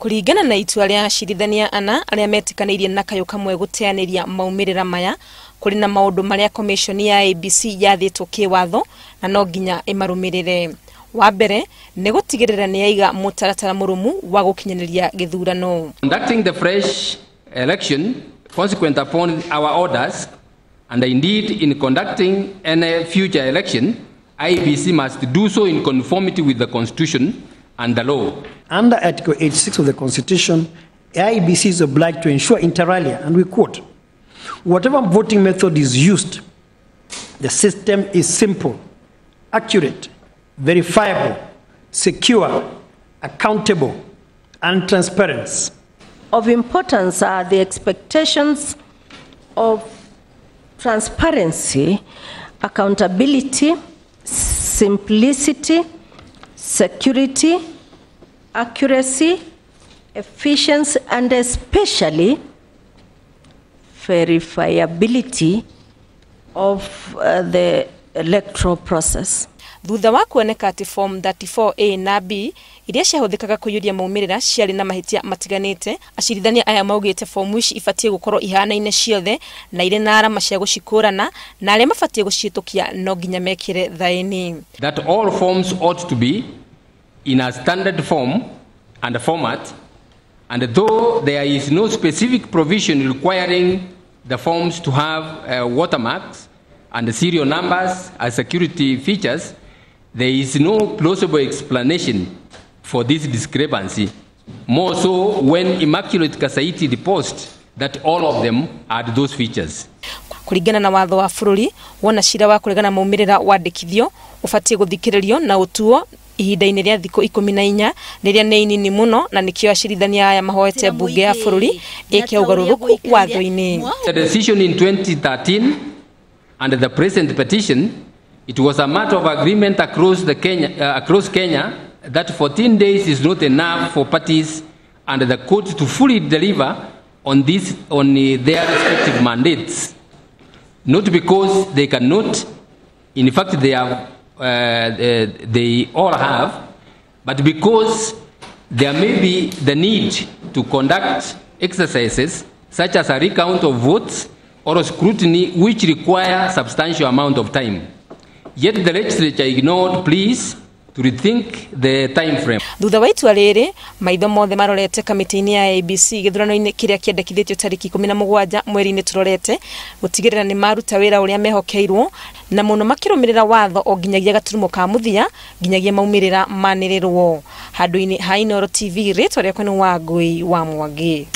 Kũringana na itua rĩa acirithania ana arĩa metĩkanĩirie na kayũ kamwe gũteanĩria maumĩrĩra maya, kũrĩ na maũndũ marĩa commission ya IEBC yathĩtwo kĩwatho na no nginya ĩmarũmĩrĩre. Wa mbere nĩ gũtigĩrĩra nĩ yaiga mũtaratara mũrũmu wa gũkinyanĩria gĩthurano. Conducting the fresh election consequent upon our orders, and indeed in conducting any future election, IEBC must do so in conformity with the Constitution and the law. Under Article 86 of the Constitution, IEBC is obliged to ensure inter alia, and we quote, whatever voting method is used, the system is simple, accurate, verifiable, secure, accountable, and transparent. Of importance are the expectations of transparency, accountability, simplicity, security, accuracy, efficiency, and especially verifiability of the electoral process. Thutha wa kuoneka atĩ form 34A na B iria ciahũthĩkaga kũiyũria maumĩrĩra ciarĩ na mahĩtia matiganĩte, acirithania aya maugĩte fomu ici ibatiĩ gũkorwo ihanaine ciothe na irĩ na arama cia gũcikũrana, na arĩa mabatiĩ gũciĩtũkia no nginya mekĩre thaĩni. That all forms ought to be in a standard form and format, and though there is no specific provision requiring the forms to have watermarks and serial numbers as security features, there is no plausible explanation for this discrepancy, more so when Immaculate Kasaiti deposed that all of them had those features. Kũringana na watho wa bũrũri, wona cira wa kũregana maumĩrĩra wandĩkithio ũbatiĩ gũthikĩrĩrio na ũtuo ihinda-inĩ rĩa thikũ 14, rĩrĩa nĩ inini mũno, na nĩkĩo acirithania aya mahoete mbunge ya bũrũri ĩke ũgarũrũku watho-inĩ. The decision in 2013 and the present petition, it was a matter of agreement across Kenya that 14 days is not enough for parties and the court to fully deliver on their respective mandates. Not because they cannot, in fact they have, they all have, but because there may be the need to conduct exercises such as a recount of votes or a scrutiny which require substantial amount of time. Yet the legislature ignored pleas to rethink the time frame. Thutha wa itua rĩrĩ, maitho mothe marorete kamĩtĩ-inĩ ya IEBC gĩthurano-inĩ kĩrĩa kĩendekithĩtio tarĩki 17 mweri-inĩ tũrorete gũtigĩrĩra nĩ maruta wĩra ũrĩa mehokeirwo na mũno makĩrũmĩrĩra watho o nginyagia gaturumo ka mũthia nginyagia maumĩrĩra manĩrĩrwo. Handũ-inĩ ha Inooro TV, rĩtwa rĩakwa nĩ Wangũi wa Mwangi.